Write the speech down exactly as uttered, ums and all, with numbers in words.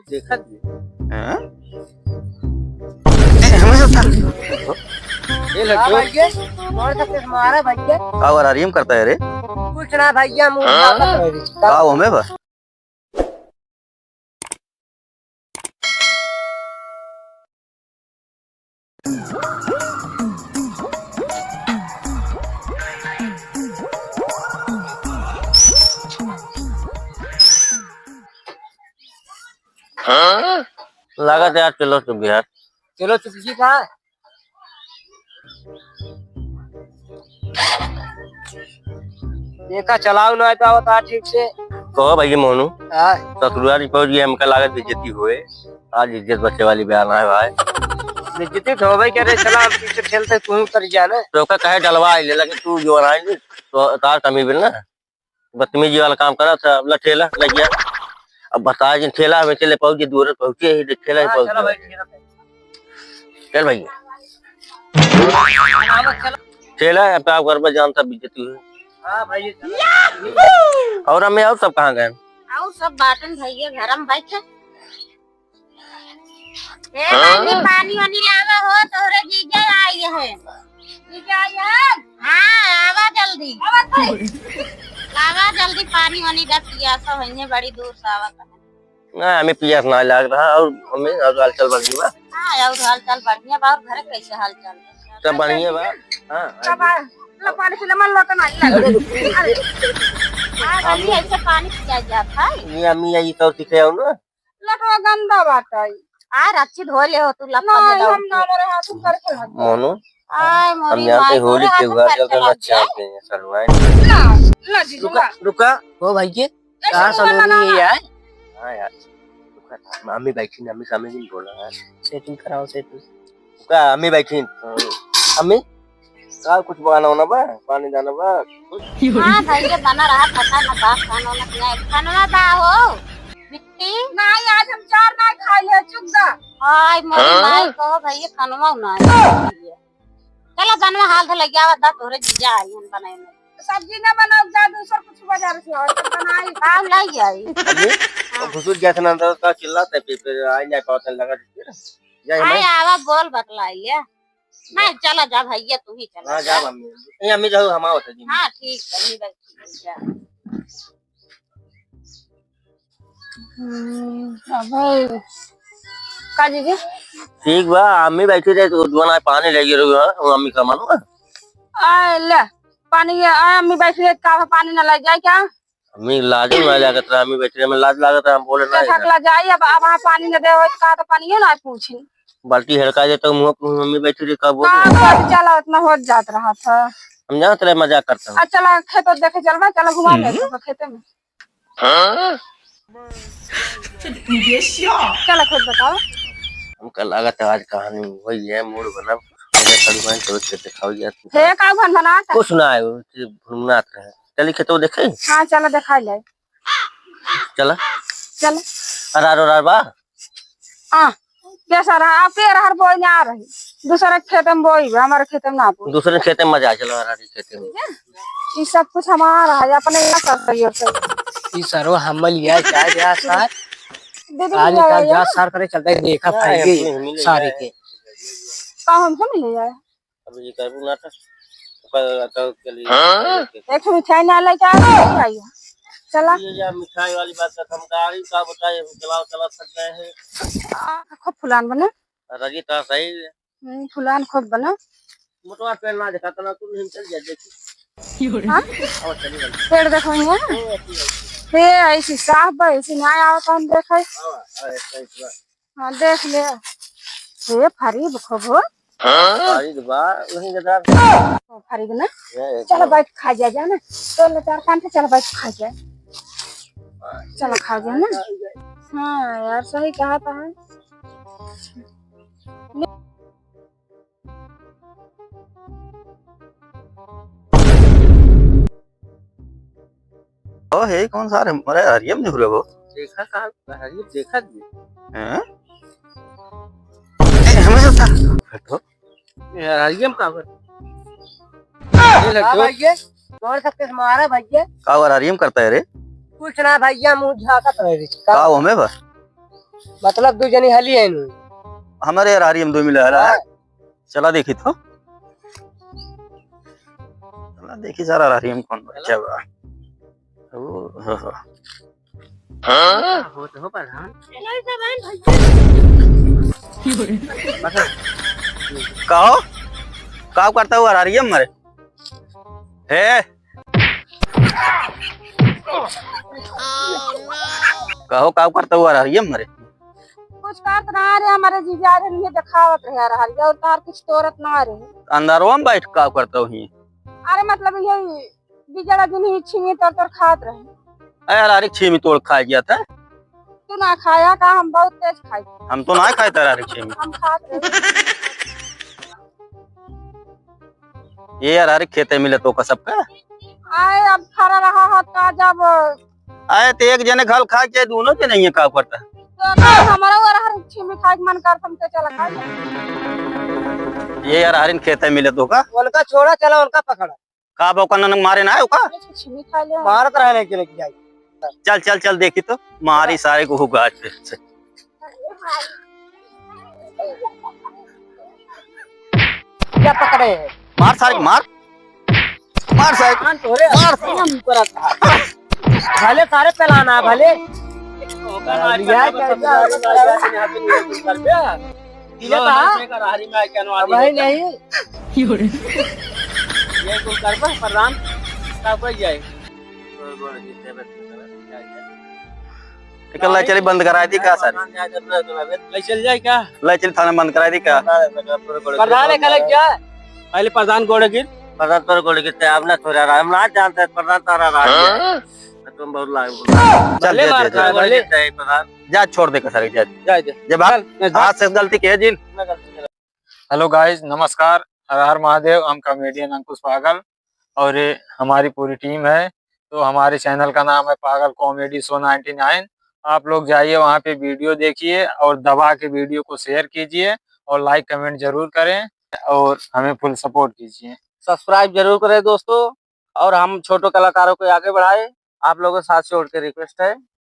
देखा जी। हाँ? ए, हमेशा था। ये हाँ लड्डू। भैया, कौन सा चश्मा आ रहा है भैया? का हो रहा, हरियम करता है रे? कुछ ना भैया, मुंह हाँ? का हो हमें बा? लागत है यार, चलो चुप यार। चलो चुप जी का। देखा, चलाओ ना पावत आ ठीक से। कहो भैया मोनू, हाँ। ससुरारी पहुंच गए, हमका लागत बेइज्जती हुए। आज इज्जत बचे वाली बयान है भाई। बेइज्जती तो होबे करे, चला अब पीछे ठेलते तू उतर जा ना। तो का कहे डलवा ले लगे तू जो आई नहीं, तो तार कमी बिल ना। बदतमीजी वाला काम करा था, अब ला ठेला लग गया। अब बता जिन ठेला में चले पहुंचे, दूर पहुंचे ही ठेला ही हाँ, पहुंचे। चलो भाई, ठेला पे। चल भैया। हाँ, बस चलो। ठेला है, पे आप घर पर जानता बेइज्जती हुई। हाँ भाई, चलो। और हमें और सब कहाँ गए? और सब बाटन भैया घर में बैठे। ए, हाँ? भाभी, पानी वानी लावा हो, तोहरे जीजा आई है। जीजा आई है? हाँ, आवा जल्दी। आवा भाई। लावा जल्दी पानी वानी, बस पियासा होइहे, बड़ी दूर से आवा था। ना, हमें पियास ना लाग रहा, और हमें और हाल चाल बढ़िया बा? हाँ, और हाल चाल बढ़िया बा, और घर कैसे हाल चाल बा? सब बढ़िया बा। हाँ, सब आ, ला पानी पी ले, मन लोटा ना लगा। अरे। आ, अम्मी, ऐसे पानी पिया जाता है? ये अम्मी, यही सब सीखे हो ना? लटवा गंदा बाटे। आ, रच्ची धो ले हो तू, लटवा नहीं, दे दो। हम ना, हमारे हाथ ऊपर के हाथ। मोनू, आय, हम मोरी जानते माई, होली तोरे के हाथ घर ऊपर का चला अच्छा जाए। होते हैं, सलवार। ना, ना, जीजू, रुका, ना। रुका। ओ भाई के, ऐसे कहाँ मुंह सलोनी लगा है ना। यार? हाँ यार, रुका, अम्मी बैठी ना, अम्मी सामने नहीं बोला यार। Setting कराओ, setting। रुका, अम्मी बैठी। अम्मी, का कुछ बहाना होना बा? पानी जाना बा? कुछ? हाँ भैया, बना रहा, पता ना बा, खाना वाना बनाए। खाना बा हो? नहीं, आज हम चार ना खा ले, चुप जा। हाय, मोरी हाँ? माई कहो भैया, खनवा ना है। चलो, बनवा हाल धो लग जावा, दा तोरे जीजा आई हम बनाए में। सब्जी ना बनाओ, जा दूसर कुछ बाजार से और बनाई। काम लाई आई। अरे, हाँ। घुसुर गया था ना अंदर का चिल्लाता है, फिर, फिर आई ना पावत लगा फिर। जा, आए, मैं आवा, बोल बतलाई है। नहीं, चला जा भैया, तू ही चला हाँ, जा। जा मम्मी। ए, अम्मी जाओ, हम आवत है जी। हाँ, ठीक है, अम्मी बैठी है, जा। हम्म, अबे, का जीजी? ठीक बा, अम्मी बैठी रहे, तो दुआना पानी ले गिरो, हाँ, वो अम्मी का मानो। आ, ले, पानी, आ, अम्मी बैठी रहे, का पानी ना ले जाए क्या? अम्मी लाजो ना लागत रहा, अम्मी बैठी रहे, हमें लाज लागत रहा, हम बोले ना क्या इधर। ठकला जाई, अब, अब वहाँ पानी न दे हो, तो का तो पानियो ना पूछी। बाल्टी हेड़का देता हूँ, मुँह पे मम्मी बैठी रही, का बोल का रही? बात, चला, इतना हो जात रहा था। हम जानत रहे, मजाक करता हूँ। आ, चला, खेत देखे चलबा, चला, घुमा ले, हम्म। तो खेते में। हाँ? चला, खुद बताओ। हमका लागत है, आज कहानी वही है, मूड बना। मेरे कड़ुआन चलो, खेत दिखाओ यार। हे, का भन भनात? कुछ ना है, वो भुनभुनात रहे। चली खेतो देखे? हाँ, चला, दिखाई ले। चला। चला। अरार, अरार बा? हाँ, कैसा रहा? आपके अरहर बोई ना रही, दूसरे के खेते में बोई बा, हमारे खेते में ना बोई। दूसरे खेते में मजा आ, चलो अरहर के खेते में। ये सब कुछ हमारा है, अपने यहाँ कर रही हो सब। ई सरवा हम लिया, क्या गया सार? दीदी काली का जा सार करे चलता है, देखा पाएंगे सारे के। का हमसे मिले जाए? अब ये करबू ना तो ओकर, ओकर के लिए हाँ? एक ठो मिठाई ना लेके आ, ले आइए। चला। ये यार मिठाई वाली बात है, हम गाड़ी का बताए, हम चलाओ, चला सक गए हैं। आ, खूब फुलान बना। रजी तो सही है। हम्म, फुलान खूब बना। मोटवा पेड़ ना देखा, तना तू नहीं चल जा, देखी। हाँ? और चली गई। पेड़ देखो यहाँ। ओ, अच्छी बात। हे, ऐसी साफ बा, ऐसी ना आवत हम देखे। हाँ, हाँ, ऐसा ही बा। हाँ, देख ले। हे, फरीद खूब हो। हाँ? फरीद बा, वही के साथ। ओ, फरीद ना? ये, ये, चलो, ये। बैठ खा जा, जा ना। तो ले चार पाँच, चलो, बैठ खा जा। चलो, खा जा ना। हाँ, यार, सही कहा था। ओ, हे, कौन सा रे? अरे, हरियम नहीं हुआ वो। देखा साहब, हरियम देखा जी। हैं? ए, हमेशा था। हटो। यार, हरियम का कर? ये हाँ लड्डू। भैया, कौन सा चश्मा आ रहा है भैया? का हुआ, हरियम करता है रे? कुछ ना भैया, मुंह झांकत रहे रे। का हुआ हमें बा? मतलब दू जनी हली है नु? हमरे अरहरी में दो मिला हला। हाँ। चला देखी तो। चला देखी सारा अरहरी में कौन बच्चा बा। ओ, हो, हो। हाँ? हो तो हो प्रधान। कहो, का करता हुआ अरहरिया में मरे? हे, कहो, का करता हुआ रहा ये मरे? कुछ करत ना रहे, हमारे जीजा रहे, ये देखावत रहे रहा, और तार कुछ तोरत ना रहे। अंदरवा में बैठ का करता हुई? अरे मतलब ये बिजड़ा दिन ही छीमी तोड़ तोड़ खात रहे। ए, अरहरी छीमी तोड़ खा गया था। तू ना खाया का? हम बहुत तेज खाई। हम तो ना खाए था अरहरी छीमी। हम खात रहे। ये अरहरी खेते मिले तो का सबका? आए, अब फरा रहा है का जब? आए, तो एक जने घल खा के दोनों जने ये का करता? तो का हमारा वो अरहरी छीमी खाए के मन कर, हम तो चला खाए। ये अरहरी खेते मिले तो का? उनका छोड़ा, चला उनका पकड़ा। का बा, ओका ननक मारे ना है ओका? छीमी खा ले। मारत रहे नहीं के लेके जाई। चल, चल, चल, देखी तो मारी सारे को गाछ पे से। क्या पकड़े है? मार सारे को, मार। मार सारे को। कान तोरे मार। हम ऊपर आता। भले सारे पेलाना है, भले। ओकर मार लिया के करके करके करके। ये लो, बा? नंबर से करारी में आके अनवानी अब है होता। नहीं। ये कुल करबा, प्रधान, का कोई जाए? एक लै चली बंद कराई दी का सारे? लै चल जाए का? लै चल थाना बंद कराई दी का? प्रधान एक अलग जा। पहले प्रधान गोड़ गिर। प्रधान तोर गोड़ गिरते, आप ना थोड़ा रहा, हम ना जानते प्रधान तारा रहा है। हाँ? तुम बहुत लाग चल, भले जा, मार जा, खा, जा। भले। गिरते हैं प्रधान। जा, छोड़ दे का सारे, जा। जा, जा। जब आप चल, मैं जा। आज से गलती किए जिन। मैं गलती कर हेलो गाइस, नमस्कार, हर हर महादेव। हम कॉमेडियन अंकुश पागल और ये हमारी पूरी टीम है। तो हमारे चैनल का नाम है पागल कॉमेडी शो नाइंटी नाइन। आप लोग जाइए वहाँ पे वीडियो देखिए और दबा के वीडियो को शेयर कीजिए और लाइक कमेंट जरूर करें और हमें फुल सपोर्ट कीजिए। सब्सक्राइब जरूर करें दोस्तों, और हम छोटे कलाकारों को आगे बढ़ाएं। आप लोगों से हाथ जोड़ के रिक्वेस्ट है।